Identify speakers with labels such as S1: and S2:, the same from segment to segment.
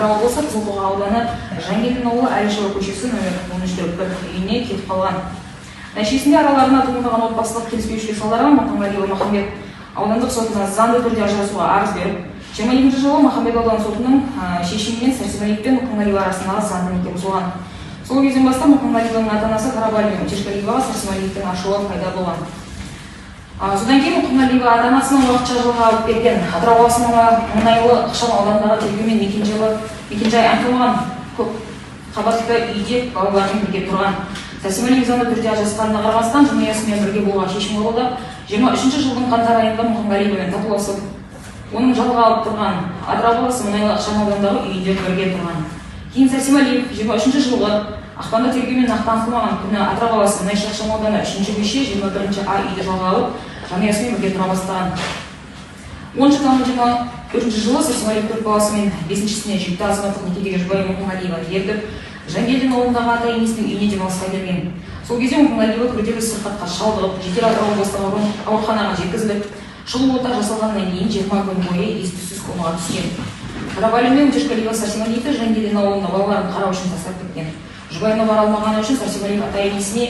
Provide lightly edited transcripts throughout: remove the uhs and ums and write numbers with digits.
S1: Атырау облысы, Қызылқоға ауданы, Жангелдин ауылы, Әлішева көшесі, нөмір 13/1 үйіне кетіп қалған. Нәтижесінде араларына туындаған отбасылық келіспеушілік салдарынан Мұқанғалиева Махамбет аудандық сотына заңды түрде ажырасуға арыз беріп, 22 жылы Махамбет ауданы сотының шешімімен Сәрсенбалиев пен Мұқанғалиева арасындағы заңды неке бұзылған. Сол кезден бастап Мұқанғалиеваның ата-анасы Қарабалин мен Өтешқалиеваға Сәрсенбалиевтің ашуы пайда болған. Содан кейін Мұқанғалиева ата-анасының уақытша жалға алып берген Атырау қаласының Мұнайлы ықшам ауданындағы тергеумен мекенжайы анықталмаған көп қабатты үйде балаларымен бірге тұрған. Сәрсенбалиев заңды түрде ажырасқанына қарамастан, жанұясымен бірге болуға шешім қабылдап, 23 жылдың қаңтар айында Мұқанғалиевамен татуласып, оның жалға алып тұрған Атырау қаласы Мұнайлы ықшам ауданындағы үйінде бірге тұрған. Кейін Сәрсенбалиев 23 жылғы ақпанда тергеумен нақты анықталмаған күні Атырау қаласы Мұнайшы ықшам ауданы, 3-көше, 21 А үйді жалға алып, жанұясымен бірге тұра бастаған. 10 тамыз 24 жылы Сәрсенбалиев төрт баласы мен бесіншісіне жүкті азаматтық некедегі жұбайы Мұқанғалиеваны ертіп, Жангелдин ауылындағы ата енесінің үйіне демалысқа келген. Сол кезде Мұқанғалиева күрделі сырқатқа шалдығып, жедел Атырау облыстық ауруханаға жеткізіліп, шұғыл ота жасалғаннан кейін 20 күн бойы ес түссіз комаға түскен. Қарабалин мен Өтешқалиева Сәрсенбалиевті Жангелдин ауылында балаларын қарау үшін тастап кеткен. Жұбайына бара алмағаны үшін Сәрсенбалиев ата енесіне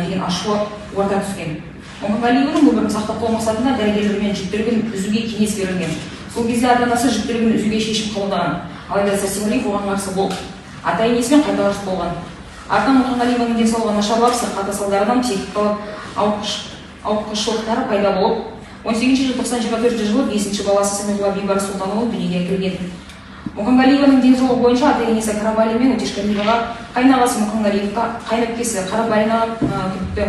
S1: деген ашуы орта түскен. Мұқанғалиеваның өмірін сақтап қалу мақсатында дәрігерлермен жүктілігін үзуге кеңес берілген. Сол кезде ата анасы жүктілігін үзуге шешім қабылдаған. Алайда Сәрсенбалиев оған қарсы болып, ата енесімен қайта ұрыс болған. Артынан Мұқанғалиеваның денсаулығы нашарлап, сырқаты салдарынан психикалық ауытқушылықтары пайда болып, 18 желтоқсан 24 жылы бесінші баласы Самиғұлла Бейбарыс Сұлтанұлы дүниеге әкелген. Мұқанғалиеваның денсаулығы бойынша ата енесі Қарабалин мен Өтешқалиеваға, қайынағасы Мұқанғалиевқа, қайынәпкесі Қарабалинаға күдікті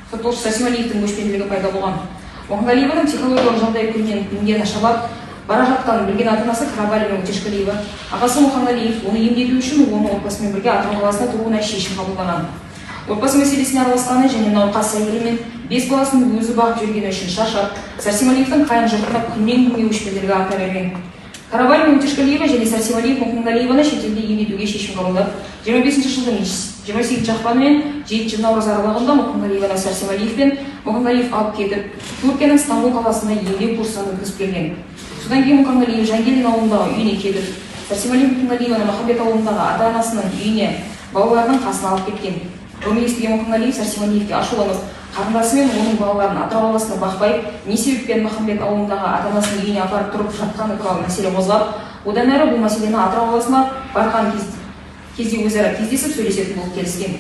S1: сотталушы Сәрсенбалиевтің өшпенділігі пайда болған. Мұқанғалиеваның психологиялық жағдайы күннен күнге нашарлап бара жатқанын білген ата анасы Қарабалин мен Өтешқалиева, ағасы Мұқанғалиев оны емдету үшін оны отбасымен бірге Атырау қаласына тұруына шешім қабылдаған. Отбасы мәселесіне араласқаны және науқас әйелі мен бес баласын өзі бағып жүргені үшін шаршап, Сәрсенбалиевтің қайын жұртына күннен күнге өшпенділігі арта берген. Қарабалин мен Өтешқалиева және Сәрсенбалиев Мұқанғалиеваны шетелде емдетуге шешім қабылдап, 25 жылдың 28 ақпаны мен 7 наурыз аралығында Мұқанғалиеваны Сәрсенбалиев пен Мұқанғалиев алып кетіп, Түркияның Стамбул қаласында емдеу курстарын өткізіп келген. Содан кейін Мұқанғалиев Жангелдин ауылындағы үйіне кетіп, Сәрсенбалиев Мұқанғалиеваны Махамбет ауылындағы ата анасының үйіне, балаларының қасына алып кеткен. Бұны естіген Мұқанғалиев Сәрсенбалиевке ашуланып, қарындасы мен оның балаларын Атырау қаласында бақпай, не себеппен Махамбет ауылындағы ата анасының үйіне апарып тұрып жатқаны туралы мәселе қозғап, одан әрі бұл мәселені Атырау қаласына барған кезде өзара кездесіп сөйлесетін болып келіскен.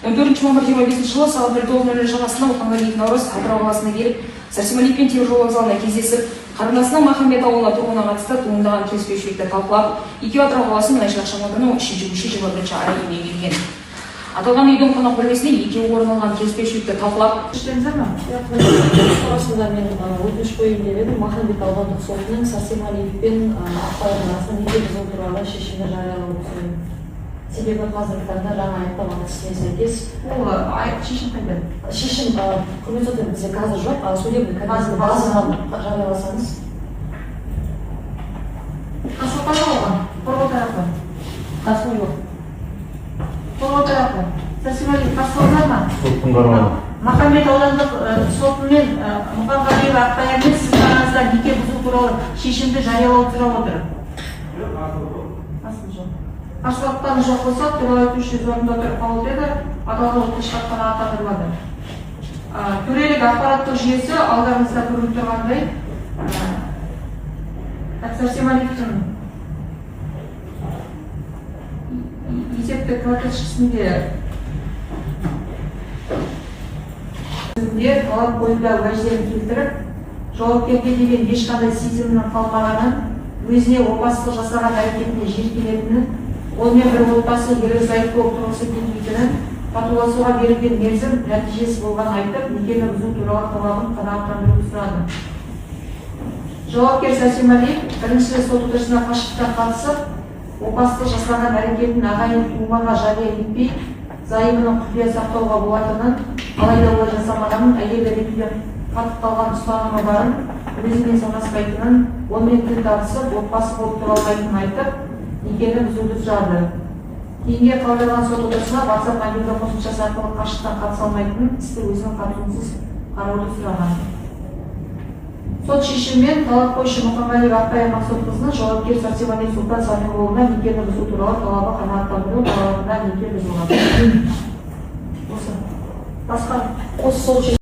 S1: 14 мамыр 25 жылы сағат 09:00 шамасында Мұқанғалиев Наурыз Атырау қаласына келіп, Сәрсенбалиевпен теміржол вокзалында кездесіп, қарындасының Махамбет ауылына тұруына қатысты туындаған келіспеушілікті талқылап, екеуі Атырау қаласы Мұнайшы ықшам ауданы, 3-көше, 21 А үйіне келген. Аталған үйдің қонақ бөлмесінде екеуі орын алған келіспеушілікті талқылап
S2: Өтініштеріңіз бар ма?
S3: Турасында мен өтініш қояйын деп едім. Махамбет аудандық сотының Сәрсенғалиев пен Ақбаевтың арасында неке бұзу туралы шешімді жариялауды сұраймын. Себебі қазіргі таңда жаңа айыптау актісіне сәйкес
S2: Ол шешім қайда?
S3: Шешім, құрметті сот, бізде қазір жоқ, судебный комиссия базадан жарияласаңыз.
S2: Қарсылық бар ма оған? Қорғау тарапы?
S3: Қарсылық жоқ.
S2: Қорғау тарапы, Сәрсенбалиев, қарсылық бар ма?
S4: Соттың қарауына.
S2: Махамбет аудандық сотымен Мұқанғалиева Ақбаярмен сіздің араңызда неке бұзу туралы шешімді жариялауды сұрап отыр. Қарсылық жоқ. Қарсылықтан жоқ болса, туралы айтушы өз орнында отырып қабыл етеді. Аталған өтініш хат қанағаттандырылады. Төрелік ақпараттық жүйесі алдарыңызда көрініп тұрғандай, так, Сәрсенбалиевтің есептік карточкасінде талап қоюда уәждерін келтіріп, жауапкерге деген ешқандай сезімінің қалмағанын, өзіне опасыздық жасаған әрекетіне жиіркенетінін, онымен бір отбасы, ерлі зайыпты болып тұрғысы келмейтінін, татуласуға берілген мерзім нәтижесі болғанын айтып, некені бұзу туралы талабын қанағаттандыруды сұрады. Жауапкер Сәрсенбалиев бірінші сот отырысына қашықтан қатысып, опасыздық жасаған әрекетін ағайын туымаға жария етпей, зайыбының құпия сақтауға болатынын, алайда олай жасамағанын, әйел ретінде қатып қалған ұстанымы барын, өзімен санаспайтынын, онымен тіл табысып, отбасы болып тұра алмайтынын айтып, некені бұзуды сұрады. Кейінге қалдырылған сот отырысына WhatsApp мобильді қосымшасы арқылы қашықтан қатыса алмайтынын, істі өзінің қатысуынсыз қарауды сұраған. Сот шешімімен талап қоюшы Мұқанғалиева Аққайым Мақсұтқызының жауапкер Сәрсенғалиев Сұлтан Самиғұлына некені бұзу туралы талабы қанағаттандырылып, талабында неке бұзылған. Осы. Басқа
S3: Осы сол.